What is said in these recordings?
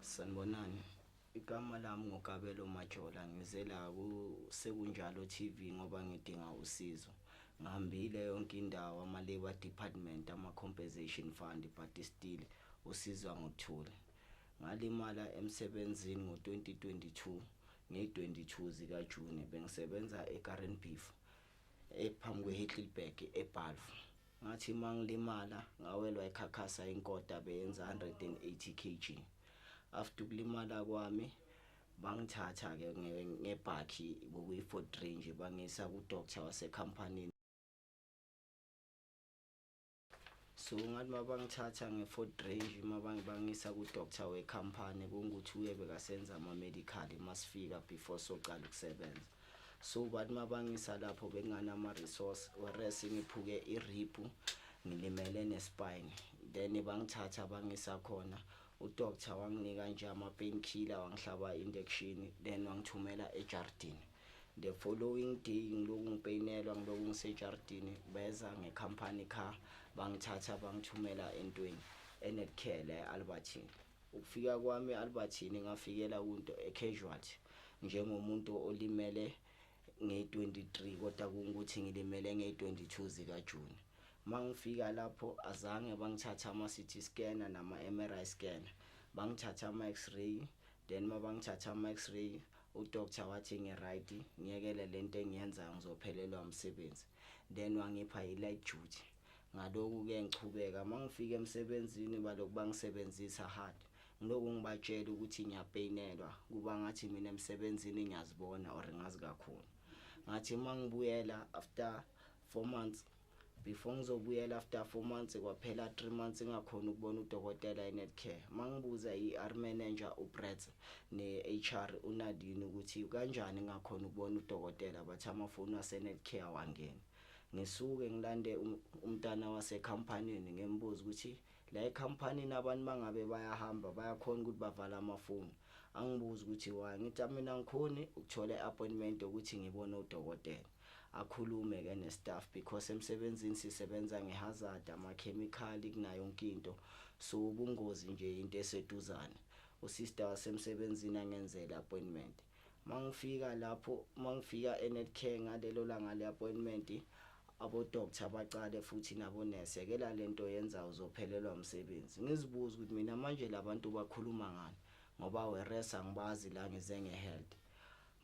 Sanibonani. Igama lami nguKabelo Majola, ngize la ku Sekunjalo TV ngoba ngidinga usizo. Ngihambile yonke indawo, ama-Labour Department, ama-Compensation Fund, but still usizo angikutholi. Ngalimala emsebenzini ngo-2022 ngeyi-22 zikaJuni. Bengisebenza eKaren Beef ephambi kwe-Heidelberg eBalfour. Ngathi mangilimala ngawelwa ikhakhasa inkota beyenza 180 kg. After ukulimala kwami bangithatha-ke ngebhakhi, bokuyi-Ford Ranger, bangisa ku-doctor wasekhampanini. So ngathi mabangithatha nge-Ford Ranger, mabangisa ku-doctor wekhampani, kungukuthi uye bekasenza ama-medical masifika before socala ukusebenza. So bathi mabangisa lapho benganama-resource, whereas ngiphuke i-rib, ngilimele ne-spine. Then bangithatha bangisa khona, udoctor wanginika nje ama-pain killer, wangihlaba injection, then wangithumela ejardini. The following day ngiloku ngipeyinelwa, ngiloku ngisejardini, beza nge-company car, bangithatha bangithumela entweni eNetcare la e-Alberton. Ukufika kwami e-Alberton ngafikela kunto e-casualty njengomuntu olimele ngeyi-23, kodwa kungukuthi ngilimele ngeyi-22 zikaJuni. Mangifika lapho azange bangithatha ama-CT scanner nama-MRI scanner, bangithatha ama-X-ray. Then mabangithatha ama-X-ray, udoctor wathi ngi-right, ngiyekele lento engiyenzayo, ngizophelelwa umsebenzi. Then wangipha i-light duty. Ngaloku-ke ngichubeka, mangifika emsebenzini baloku bangisebenzisa hard, ngiloku ngibatshela ukuthi ngiyapeyinelwa, kuba ngathi mina emsebenzini ngiyazibona or ngazi kakhulu. Ngathi mangibuyela after 4 months, before ngizobuyela after 4 months, kwaphela 3 months ngingakhona ukubona udokotela eNetcare. Mangibuza i-ER manager uBrett ne-HR uNadine ukuthi kanjani ngingakhona ukubona udokotela, bathi amafoni wase-Netcare awangeni. Ngisuke ngilande umntana wasekhampanini, ngimbuza ukuthi la ekhampanini abantu mangabe bayahamba bayakhona ukuthi bavale amafoni. Angibuza ukuthi why, ngithi mina angikhoni ukuthola i-appointment yokuthi ngibone udokotela. Akhulume-ke ne-staff because emsebenzini sisebenza nge-hazard, amakhemikhali, kunayo yonke into, so ubungozi nje into eseduzane. Usister wasemsebenzini angenzele appointment. Mangifika lapho, mangifika eNetcare ngalelo langa le-appointment, abo-doctor bacale futhi nabonesi, yekela lento yenza, uzophelelwa umsebenzi. Ngizibuza ukuthi mina manje labantu bakhuluma ngani, ngoba whereas angibazi la, ngize nge-health.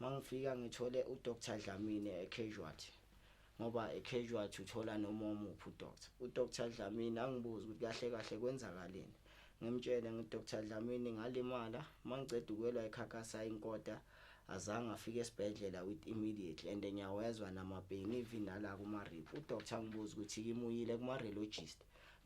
Mangifika ngithole uDr Dlamini e-casualty, ngoba e-casualty uthola noma umuphi udoctor. UDr Dlamini angibuza ukuthi kahle kahle kwenzakaleni. Ngimtshele ngithi, "Dr Dlamini, ngalimala, mangiceda ukwelwa ikhakhasa inkota, azange afike esibhedlela with immediately and ngiyawezwa nama-pain even nala kuma-rib." Udoctor angibuza ukuthi kimuyile kuma-radiologist.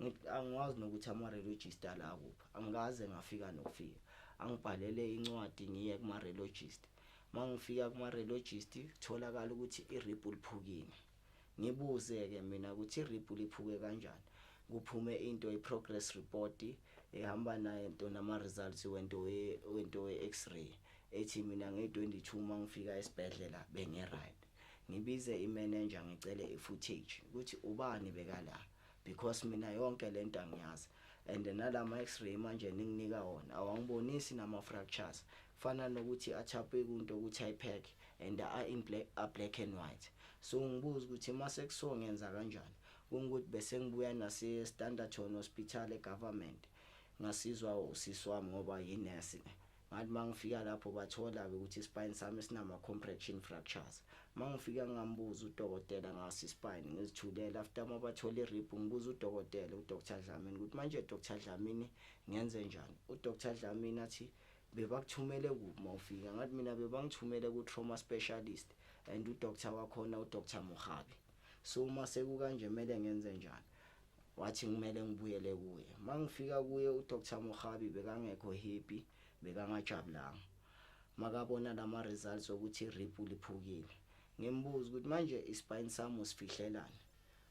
Ngithi angiwazi nokuthi ama-radiologist ala kuphi, angikaze ngafika nokufika. Angibhalele incwadi ngiye kuma-radiologist. Mangifika kuma-radiologist kutholakala ukuthi i-rib liphukile. Ngibuze-ke mina ukuthi i-rib liphuke kanjani. Kuphume into i-progress report ehamba nayo nto nama-results wento we-X-ray ethi mina ngeyi-22 mangifika esibhedlela bengi-right. Ngibize i-manager, ngicele i-footage ukuthi ubani bekala, because mina yonke lento angiyazi and nalama X-ray manje ninginika wona awangibonisi nama-fractures, kufana nokuthi athapwe kunto ukuthi ayipack and a-in black, a-black and white. So ngibuza ukuthi mase kuso ngenza kanjani, kungukuthi bese ngibuya nase-Standerton Hospital e-government, ngasizwa usisi wami ngoba yinesi. Ngathi mangifika lapho bathola-ke ukuthi ispine sami sinama-compression fractures. Mangifika ngambuza udokotela ngaso ispine, ngizithulela. After mabathola i-rib, ngibuza udokotela uDr Dlamini ukuthi manje Dr Dlamini ngenze njani. UDr Dlamini athi bebakuthumele kuphi mawufika. Ngathi mina bebangithumele ku-trauma specialist and udoctor wakhona uDr Mogabi, so uma sekukanje kumele ngenze njani? Wathi kumele ngibuyele kuye. Mangifika kuye uDr Mogabi bekangekho happy, bekangajabulanga makabona lama results okuthi i-rib liphukile. Ngimbuza ukuthi manje ispine sami usifihlelani.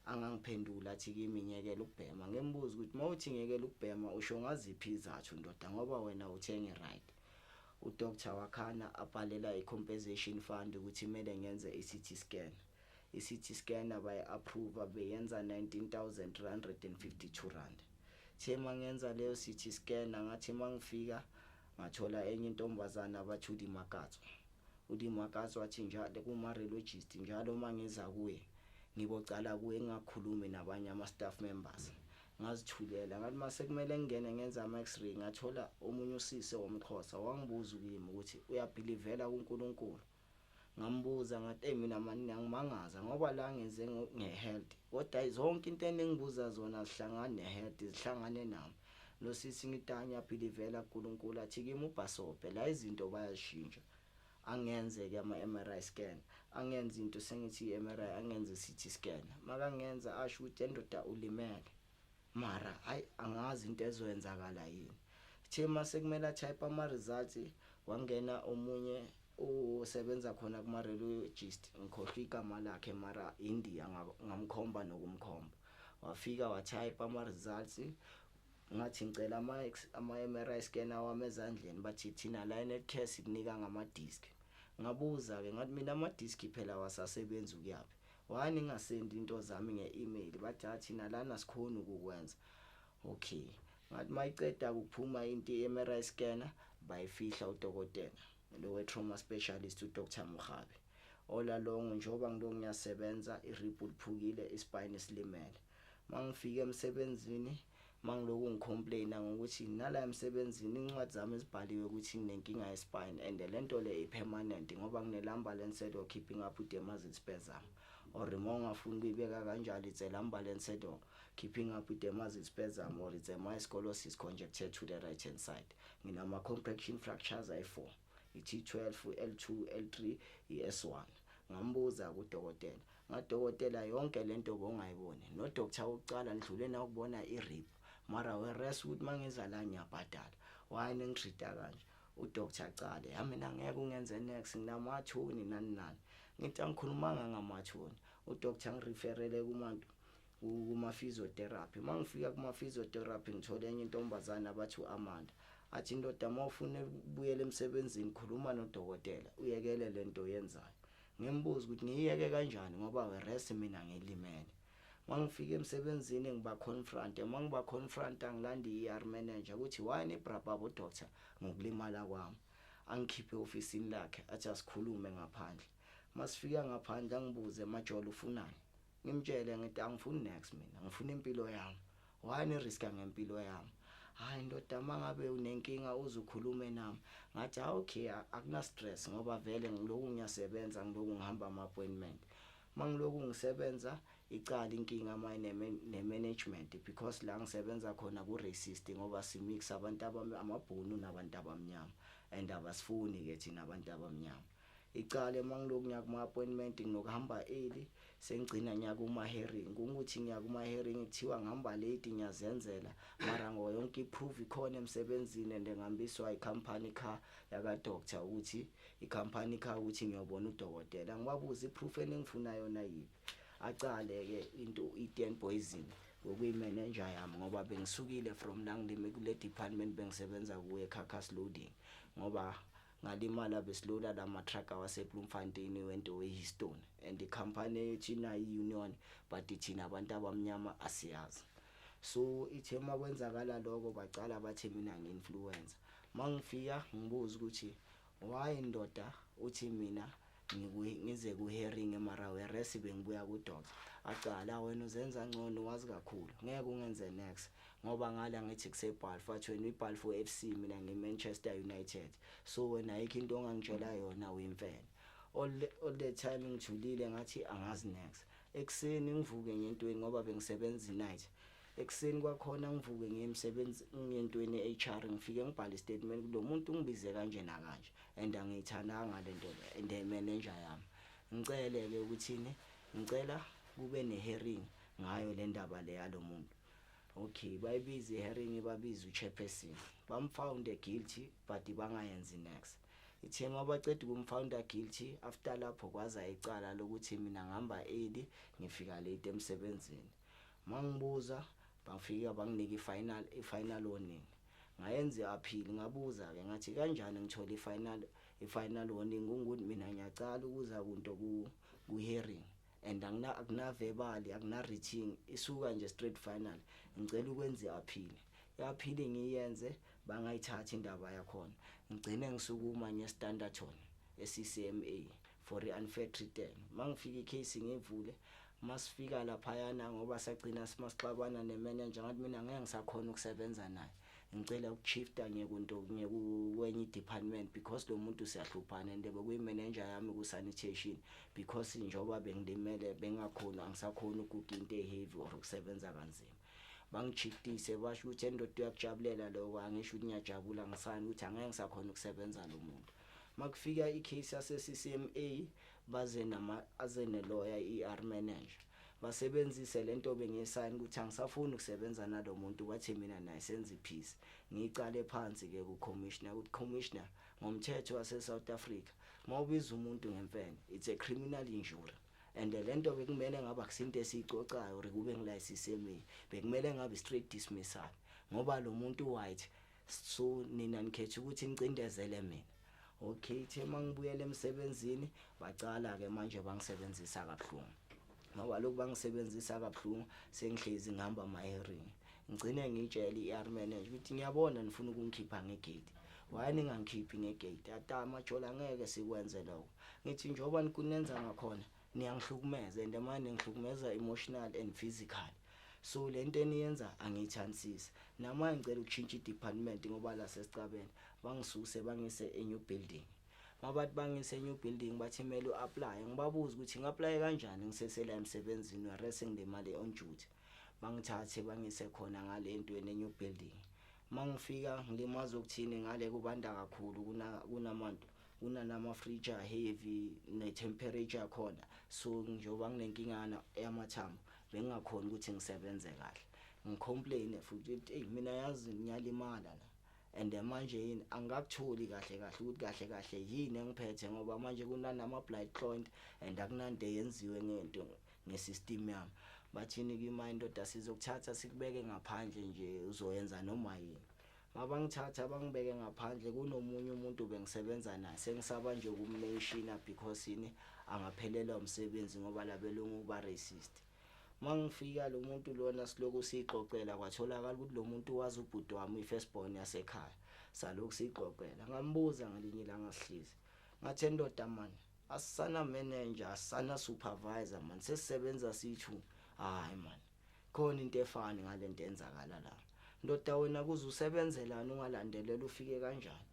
Angangiphendula athi kimi ngiyekela ukubhema. Ngimbuza ukuthi mawuthi ngiyekela ukubhema usho ngaziphi izathu ndoda, ngoba wena uthe ngi-right. Udoctor wakhana abhalela i-compensation fund ukuthi kumele ngenze i-CT scan. I-CT scan bayi-approve, beyenza R19 352. The mangenza leyo CT scan, ngathi mangifika Ngathola enye intombazana abathi uDimakatso. UDimakatso wathi njalo kuma-radiologist, njalo uma ngiza kuye ngibocala kuye, ngingakhulumi nabanye ama-staff members. Ngazithulela, ngathi mase kumele ngingene ngenza ama-x-ray, ngathola omunye usisi womXhosa, wangibuza kimi ukuthi uyabhilivela kuNkulunkulu. Ngambuza ngathi, "Hey, mina mani ngiyangimangaza ngoba la ngenze nge-health, kodwa zonke into eningibuza zona zihlangane ne-health, zihlangane nami." Lo sisi ngithi, "Ngiyabhilivela kuNkulunkulu." Athi kimi, "Ubhasobhe la, izinto bayazishintsha." Angenze-ke ama-MRI scan, angenze into sengithi i-MRI, angenze i-CT scan. Makangenza asho ukuthi, "Endoda, ulimele, mara hayi, angazi into ezoyenzakala yini." Ithe mase kumele atype ama-results, wangena omunye osebenza khona kuma-radiologist, ngikhohlwa igama lakhe, mara India, ngamkhomba nokumkhomba. Wafika watype ama-results. Ngathi ngicela ama-MRI scan awami ezandleni. Bathi, "Thina la e-Netcare sikunika ngama-disc." Ngabuza-ke ngathi, "Mina ama-disc phela awasasebenzi ukuyaphi? Why ningasendi into zami nge-email?" Bathi, "Ha, thina lana sikhona ukukwenza." Okay, ngathi mayiceda ukuphuma into i-MRI scanner, bayifihla udokotela lo we-trauma specialist, uDr Mugabe. All along njengoba ngilokhu ngiyasebenza, i-rib liphukile, ispine silimele. Mangifika emsebenzini, mangiloku ngicomplaina ngokuthi nala emsebenzini incwadi zami ezibhaliwe ukuthi nginenkinga yespine, and lento le i-permanent ngoba ngine-lumbar Lancedo keeping up with the muscle spasm, or uma ungafuni ukuyibeka kanjalo, it's a lumbar Lancedo keeping up with the muscle spasm, or it's a myosclerosis conjected to the right hand side. Nginama-compression fractures ayi-4, i-T12, L2, L3, i-S1. Ngambuza kudokotela, ngadokotela, yonke lento bongayiboni no-doctor wokucala ndlule na ukubona i-rib, mara whereas ukuthi mangiza la ngiyabhadala, why ningitreat kanje? Udoctor acale, "Ya, mina ngeke ungenze next, nginamathoni nani nani." Ngithi, "Angikhulumanga ngamathoni." Udoctor ngireferele kumantu kuma-physiotherapy. Uma ngifika kuma-physiotherapy, ngithole enye intombazane abathi u-Amanda. Athi, "Indoda, uma ufuna ukubuyela emsebenzini, khuluma nodokotela, uyekele lento oyenzayo." Ngimbuza ukuthi ngiyiyeke kanjani ngoba whereas mina ngilimele. Uma ngifika emsebenzini ngiba-confront, uma ngiba-confront, angilanda i-ER manager ukuthi why nibrabha abo-doctor ngokulimala kwami. Angikhiphe e-ofisini lakhe, athi asikhulume ngaphandle. Masifika ngaphandle, angibuze, "Majolo, ufunani?" Ngimtshele ngithi, "Angifuni next, mina ngifuna impilo yami. Why ni-riska ngempilo yami?" "Hayi ndoda, mangabe unenkinga uze ukhulume nami." Ngathi, "Ah, okay, akuna stress, ngoba vele ngiloku ngiyasebenza, ngiloku ngihamba ama-appointment." Mangiloku ngisebenza, icala inkinga manje ne-management, because la ngisebenza khona ku-racist, ngoba si-mix abantu amabhunu nabantu abamnyama, and abasifuni ke thina abantu abamnyama. Icale mangiloku ngiya kuma-appointment, nginokuhamba early, sengigcina ngiya kuma-hearing, kungukuthi ngiya kuma-hearing kuthiwa ngihamba late, ngiyazenzela, mara ngo yonke i-proof ikhona emsebenzini, and ngihambiswa i-company car yaka-doctor, ukuthi i-company car ukuthi ngiyobona udokotela. Ngibabuza, "I-proof eningifuna yona yiphi?" Acale-ke into i-Ten Poison okuyi-manager yami, ngoba bengisukile from la ngilime kule department bengisebenza kuye, carcass loading, ngoba ngalimala besiloda lama-truck awaseBloemfontein wento we-Houston, and ikhampani yethu inayo i-union, but thina abantu abamnyama asiyazi. So ithe makwenzakala lokho, bacala bathi mina ngi-influencer. Mangifika ngibuza ukuthi, "Why ndoda uthi mina ngize ku-hearing, mara whereas bengibuya ku-doctor?" Acala, "Wena uzenza ngcono, wazi kakhulu, ngeke ungenze next, ngoba ngala ngithi kuseBalfour, athi wena uyiBalfour FC, mina ngi-Manchester United, so wena ayikho into ongangitshela yona, uyimfene." All the time ngithulile, ngathi angazi next. Ekuseni ngivuke ngentweni, ngoba bengisebenza i-night, ekuseni kwakhona ngivuke ngiye emsebenzi, ngiyentweni e-HR, ngifike ngibhale istatement, lo muntu ungibize kanje nakanje and angiyithandanga lento le, and manager yami, ngicele ke ukuthini, ngicela kube ne-hearing ngayo le ndaba le yalo muntu. Okay, bayibiza i-hearing, babiza u-chairperson, bamfound guilty, but bangayenzi next. Ithe mabaceda ukumfounda guilty, after lapho kwaza icala lokuthi mina ngihamba early, ngifika late emsebenzini. Mangibuza, bafika banginika i-final warning. Ngayenza i-appeal. Ngabuza-ke ngathi, "Kanjani ngithole i-final warning, kungukuthi mina ngiyacala ukuza kunto ku-hearing, and akuna verbal, akuna written, isuka nje straight final? Ngicela ukwenza i-appeal." I-appeal ngiyenze, bangayithatha indaba yakhona. Ngigcine ngisukuma nge-Standerton e-CCMA for i-unfair treatment. Mangifika i-case ngivule, masifika laphayana, ngoba sagcina simasixabana ne-manager, ngathi mina ngeke ngisakhona ukusebenza naye, ngicela ukushifta ngiye kunto, ngiye kwenye i-department, because lo muntu siyahluphana and bekuyi-manager yami ku-sanitation, because njengoba bengilimele bengakhoni, angisakhoni ukuguga into e-heavy or ukusebenza kanzima. Bangijikitise, basho ukuthi endoda uyakujabulela lokho. Angisho ukuthi ngiyajabula, ngisani ukuthi angeke ngisakhona ukusebenza lo muntu. Makufika i-case yase-CCMA, baze nama aze ne-lawyer, i-ER manager, basebenzise lento bengiyisayini ukuthi angisafuni ukusebenza nalo muntu. Bathi mina naye senze i-peace. Ngiyicale phansi-ke ku-commissioner ukuthi, "Commissioner, ngomthetho wase-South Africa, mawubiza umuntu ngemfene, it's a criminal injury, and lento bekumele ngabe akusinto esiyicocayo or kube ngila CCMA, bekumele ngabe straight dismissal, ngoba lo muntu white, so nina nikhetha ukuthi nicindezele mina." Okay, the mangibuyela emsebenzini, bacala ke manje bangisebenzisa kabuhlungu, ngoba lokhu bangisebenzisa kabuhlungu, sengihlezi ngihamba ama-hearing. Ngigcine ngiyitshela i-ER manager ukuthi ngiyabona nifuna ukungikhipha nge-gate, why ningangikhiphi nge-gate? Ata amajola, angeke sikwenze lokho. Ngithi njengoba nikunenza ngakhona, niyangihlukumeza, and manje ningihlukumeza emotional and physical, so lento eniyenza angiyithandisisi. Namanje ngicela ukushintsha i-department, ngoba la sesicabene. Bangisuse, bangise e-new building. Mabathi bangise e-new building, bathi kumele u-apply. Ngibabuza ukuthi ngi-apply kanjani ngisesela emsebenzini, whereas ngilimale on duty. Bangithathe bangise khona ngale ntweni e-new building. Mangifika ngilimaza ukuthini, ngale kubanda kakhulu, kunamantu, kunanama-fridge heavy ne-temperature khona, so njengoba nginenkingana yamathambo, bengingakhoni ukuthi ngisebenze kahle. Ngicomplain futhi ukuthi, "Eyi, mina yazi ngiyalimala la, and manje yini angikakutholi kahle kahle ukuthi kahle kahle yini engiphethe, ngoba manje kunanama-blood clot and akunanto eyenziwe ngento nge-system yami." Bathini kimi, "Indoda, sizokuthatha sikubeke ngaphandle nje, uzoyenza noma yini." Mabangithatha bangibeke ngaphandle, kunomunye umuntu bengisebenza naye, sengisaba nje ukumentiona because yini, angaphelelwa umsebenzi, ngoba labelungu ba racist. Mangifika lo muntu lona, siloku sixoxela, kwatholakala ukuthi lo muntu wazi ubhuti wami, i-first born yasekhaya. Salokhu sixoxela, ngambuza ngelinye ilanga sihlezi, ngathi, "Endoda man, asisana manager, asisana supervisor man, sesisebenza sithu. Hayi man, khona into efani ngalento enzakala la. Ndoda, wena kuze usebenzelana ungalandelela, ufike kanjani?"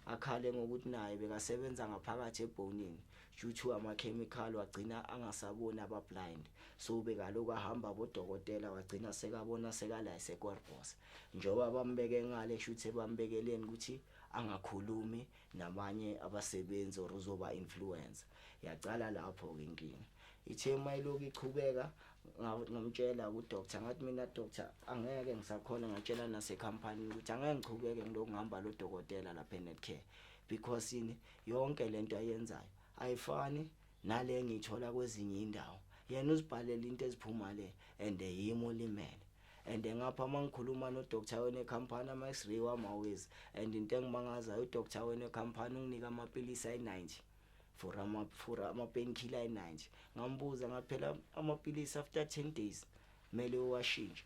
Akhale ngokuthi naye bekasebenza ngaphakathi ebhonini, due to ama-chemical wagcina angasaboni, aba-blind, so bekaloku ahamba bodokotela, wagcina sekabona sekala eseKwartbos. Njengoba bambeke ngale, kusho bambekeleni ukuthi angakhulumi nabanye abasebenzi or uzoba influencer. Yacala lapho-ke inkinga. Ithe mayiloku ichubeka, ngamtshela ku-doctor, ngathi mina, "Doctor, angeke ngisakhona." Ngatshela nasekhampanini ukuthi angeke ngichubeke ngilokhu ngihamba lo dokotela lapha e-Netcare, because yini, yonke lento ayenzayo ayifani nale engiyithola kwezinye indawo. Yena uzibhalela into eziphuma le, and yimi olimele, and ngapha mangikhuluma no-doctor wena ekhampani, ama-x-ray wami awezi, and into engimangazayo, u-doctor wena ekhampani unginika amapilisi ayi-90 for ama-painkiller ayi-90. Ngambuza ngaphela amapilisi, after 10 days kumele uwashintshe,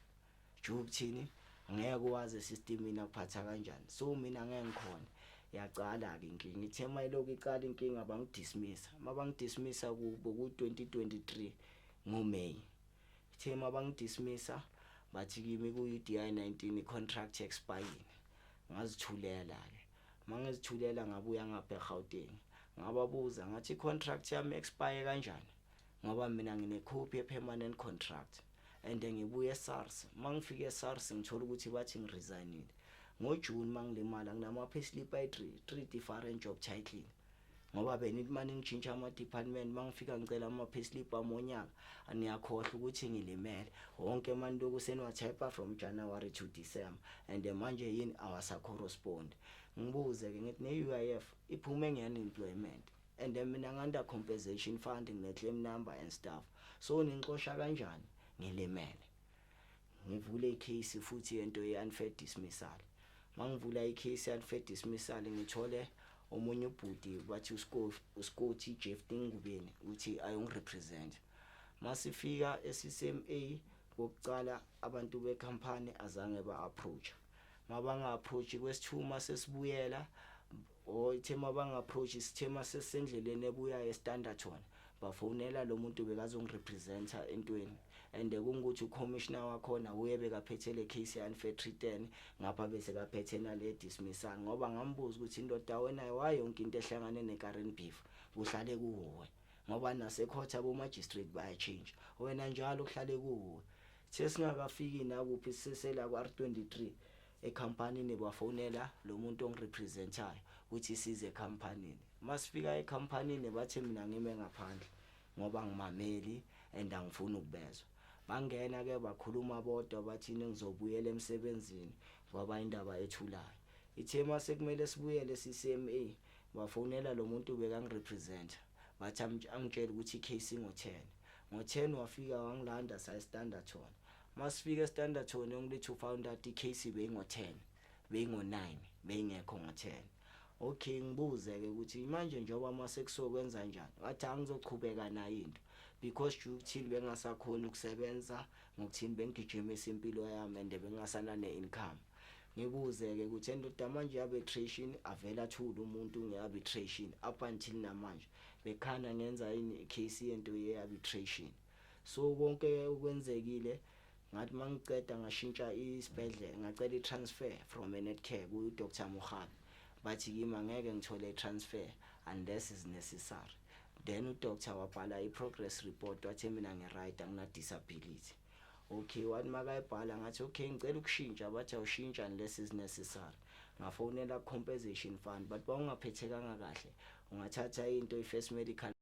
nje ukuthini, ngeke uwazi esystemini akuphatha kanjani, so mina ngeke ngikhona. Yacala-ke inkinga. Ithe mayilokhu icala inkinga, bangidismissa. Mabangidismissa kubo ku-2023 ngoMay. Ithe mabangidismissa, bathi kimi ku-UDI 19 i-contract expire. Ngazithulela-ke. Mangizithulela, ngabuya ngapha eGauteng, ngababuza ngathi, "I-contract yami expire kanjani, ngoba mina ngine-copy ye-permanent contract?" And ngibuye e-SARS, mangifika e-SARS ngithola ukuthi bathi ngiresignile ngoJune mangilimala. Nginama-payslip ayi-3, three different job title, ngoba benithi mane ngitshintsha ama-department. Mangifika ngicela ama-payslip ami onyaka, niyakhohlwa ukuthi ngilimele wonke mani, lokhu seniwatype from January to December, and manje yini, awasa-correspond. Ngibuze-ke ngithi, ne-UIF iphume nge-unemployment, and mina ngi-under compensation fund, ngine-claim number and stuff, so ningixosha kanjani ngilimele? Ngivule i-case futhi yento ye-unfair dismissal. Mangivula i-case ye-unfair dismissal, ngithole omunye ubhuti, bathi uScott Jeff Ngubeni, uthi ayongirepresent. Masifika e-CCMA kokucala, abantu bekhampani azange ba-approach. Mabanga-approach kwesithuma sesibuyela or ithe mabanga-approach, sithe masesendleleni ebuyayo eStanderton, bafonela lo muntu bekazongirepresenta entweni, and kungukuthi ucommissioner wakhona uye bekaphethe le case ye-unfair treatment ngapha, bese kaphethe nale dismissal, ngoba ngambuza ukuthi, "Indoda wena, why yonke into ehlangane ne-Karan Beef kuhlale kuwe? Ngoba nasecourt abo-magistrate bayachange, wena njalo kuhlale kuwe." Sesingakafiki nakuphi, sisesela ku-R23 ekhampanini, bafonela lo muntu ongirepresentayo ukuthi size ekhampanini. Masifika ekhampanini, bathe mina ngime ngaphandle ngoba ngimameli and angifuni ukubezwa. Bangena ke, bakhuluma bodwa, bathini, ngizobuyela emsebenzini ngoba indaba ethulayo. Ithe mase kumele sibuyele CCMA, bafonela lo muntu bekangirepresenta, bathi angitshele ukuthi icase ingo-10. Ngo-10 wafika wangilanda, saya eStanderton. Masifika eStanderton, only to found out icase beyingo-10, beyingo-9, beyingekho ngo-10. Okay, ngibuze ke ukuthi manje njengoba mase kusokwenza njani? Wathi angizochubeka nayo into because due ukuthini bengasakhoni ukusebenza, ngokuthini bengigijimisa impilo yami and bengasana ne-income. Ngibuze-ke ukuthi, endoda, manje i-arbitration? Avela athule umuntu nge-arbitration. Up until namanje bekhana ngenza ini icase yento ye-arbitration. So konke okwenzekile, ngathi mangiceda ngashintsha isibhedlela, ngacela i-transfer from eNetcare ku-Dr Mugabe. Bathi kimi angeke ngithole i-transfer unless is necessary. Then udoctor wabhala i-progress report, wathi mina ngi-right, angina-disability. Okay, wathi makayibhala, ngathi, "Okay, ngicela ukushintsha." Bathi awushintsha unless is necessary. Ngafonela compensation fund, but bawungaphethekanga kahle, ungathatha into i-first medical.